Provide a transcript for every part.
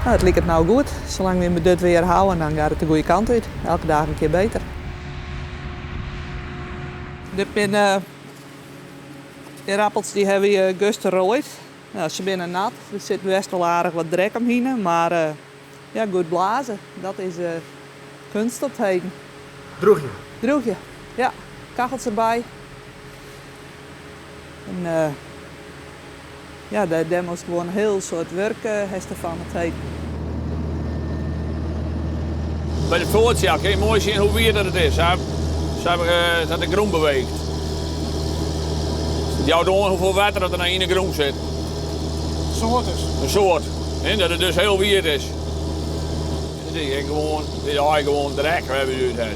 No, it liket no goed. Salang't wy dit weer hâlde, dan giet it de goede kant út. Elke dei in kear better. Dit binne ierappels dy hawwe wy juster roaid. No, se binne nat, der sit bêst wol aardich wat drek omhinne, mar ja, goed blaze, dat is de keunst op 't heden. Drûgje? Drûgje, ja. Kachels derby. En ja, dêr moatst gewoan in hiel soad wurk hast derfan op 't heden. By de floatsjel kin je moai sjen hoe wiet dat it is, sa dat de grûn beweecht. It jout oan hoefolle wetter dat der noch yn de grûn sit. Soad dus. In soad, hè, dat it dus hiel wiet is. Dit is gewoan, dit is eigentlik gewoan drek wêr't we út hawwe.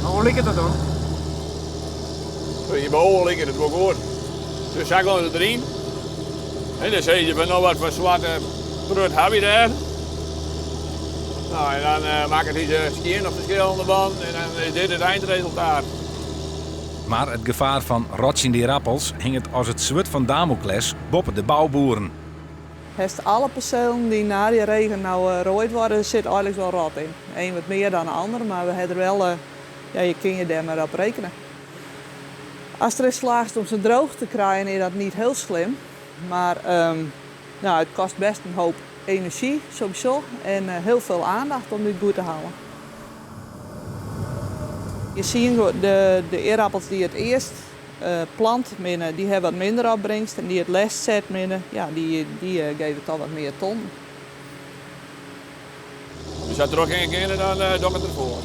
Mar hoe liket dat dan? Hjirboven liket it wol goed. Dus sa komt it deryn. En dan sizze je fan no wat foar soarte prut hawwe je dêr. No en dan uh, makket hy se skjin op ferskillende bannen en dan is dit it eindresultaat. Mar it gefaar fan rotsjende ierappels hinget as it swurd fan Damocles boppe de bouboeren. Hast alle perselen dy't nei dy regen no roaid wurde, sit eigentlik wol rot yn. Ien wat mear dan de ander, mar we hawwe der wol, ja, je kinne je dêr mar op rekene. Ast deryn slagest om se droech te krijen, is dat net hiel slim. Mar no, it kostet bêst in hoop enerzjy sowieso en hiel folle oandacht om dit goed te hâlden. Je sjogge de ierappels dy't it earst plant binne, dy hawwe wat minder opbringst en dy't it lêst set binne, ja, dy geane dochs wat mear tonnen. Dus as trochgean kinne, dan doch ik it derfoar.